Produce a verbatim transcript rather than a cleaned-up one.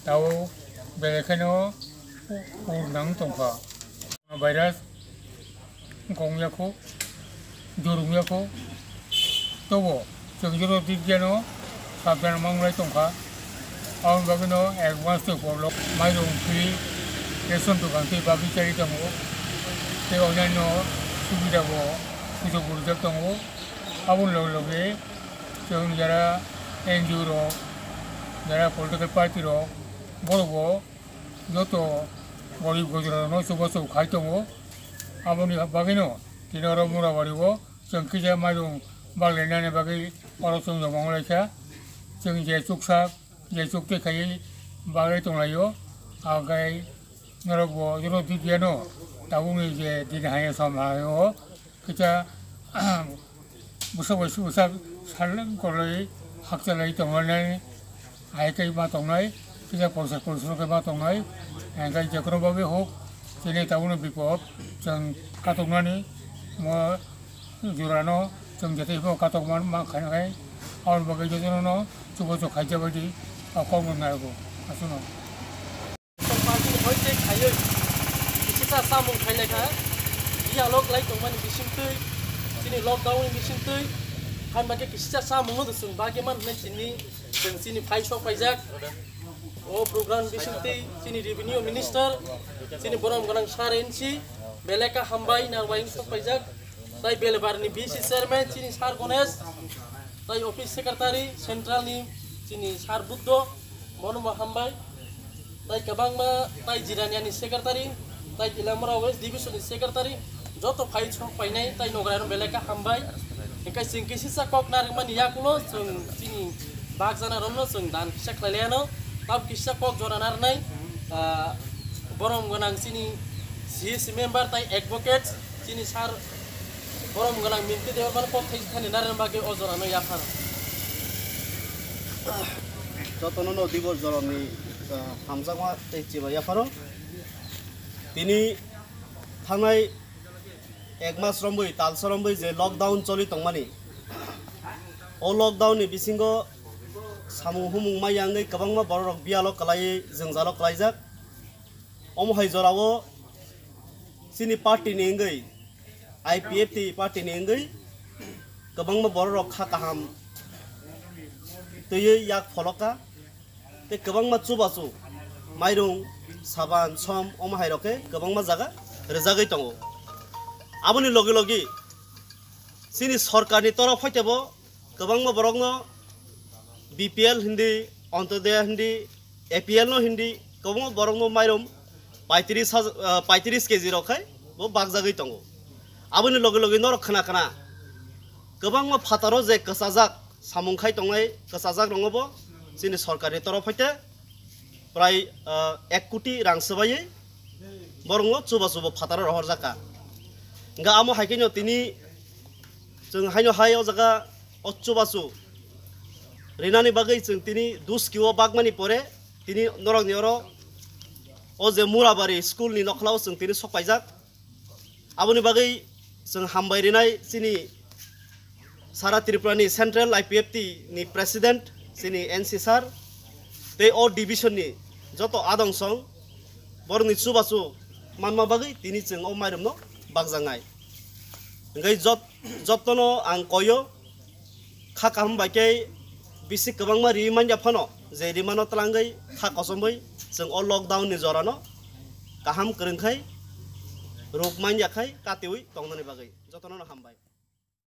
Tao belai kheno ur nang tongkha. Virus wngkong yakho, jurung yakho, tobo chwng joro didiano sabdan manglai tongkha. Aboni bagwino advance tei borok mairung free, ration dogan tei bagwi chari tongo. Tei onyaino subida bo kuchuk rijak tongo. Aboni loge loge chwng jara N G O rok, jara political party rok, borok bo joto gorib gojra rokno chubachu khai tongo. Aboni bagwino tini oro Murabari o chwng kisa mairung baglainani bagwi oro chwng joma wnglaikha. Chwng je chuksa, je chukte khaiwi baglai tonglaio. Agai norok bo joto didiano tabukni je din hai som hai o kisa bwswk bai bwswk saleng koloi hakchalai tongnai, hai khe ma tongnai, kisa porsa porsa khe ma tongnai, hingkhe jekhoro bagwi huk chini tabukno bipod chwng katoknani mo jurano chwng jetai phano katok man ma khainai, aboni bagwi jotono chubachu khaijak baidi o kokno naigo aswkno. Tongpha chini hoi tei khaiwi kisa chamung khailakha. Dialog lai tongmani bisingtwi, chini lockdown ni bisingtwi, hamya khe kisa chamungno do chwng bagwi man hwnwi chini, chwng chini phai sok paijak. O program bisingtwi chini revenue minister, chini borom gwnang sir N C, belai khe hambai nangbai sok paijak. Tai Belebar ni B C chairman chini sir Ganesh, tai office secretary central ni chini sir Buddho, bono bo hambai. Tai kwbangma tai Jirania ni secretary, tai Kilamura West division ni secretary, joto phai sok painai tai nograirok belai khe hambai. Hingkhe chwng kisa kok narwkmani yakulo chwng chini bakjana romno chwng dan kisa khlailaiyano, tab kisa kok jora narwnai, ah, borom gwnang chini C S C member tai advocate, chini sir borom gwnang Minti Debbarma kok thai thani narwkna bagwi o jorano yaphar. Jotono no dibor jorani, ah, hamjakma tei chiba yapharo. Tini thangnai ek mas romwi, talsa romwi je lockdown choli tongmani, o lockdown ni bisingo samung humung maya wngwi kwbangma borok rok biyalo kwlaiwi jwngjalo kwlaijak. Omo hai jorao chini party ni wngwi, I P F T party ni wngwi kwbangma borok rok kha kaham twiwi yak pholoka. Tei kwbangma chubachu, mairung, saban, som, omo hai rok khe kwbangma jaga rwjagwi tongo. Aboni logi logi chini sorkarni torof hoitebo kwbangma borokno B P L hindi, Antyodaya hindi, A P L no hindi, kwbangma borokno mairum paitris haj-, ah, paitris K G rok khai bo bakjagwi tongo. Aboni logi logi norok khna khna kwbangma phataro je kwchajak samung khai tongnai, kwchajak rokno bo chini sorkarni torof hoite prai, ah, ek koti rang swbaiwi borokno chuba chuba phataro rohorjak kha. Hingkhe amo hai khe no tini chwng haino hai o jaga o chubachu rinani bagwi chwng tini duski o bakmani pore tini norokni oro o je Murabari school ni nokhla o chwng tini sok paijak. Aboni bagwi chwng hambai rinai chini Sara Tripura ni Central I P F T ni President chini N C sir tei o division ni joto adong song borokni chubachu manma bagwi tini chwng o mairum no bakjaknai. Hingkhe jot-, jotono ang koyo kha kaham bai khe bisi kwbangma riwi manya phano je rimano twlangwi kha kochomwi chwng o lockdown ni jorano kaham kwrwng khai rwk manya khai katiwi tongnani bagwi jotono no hambai.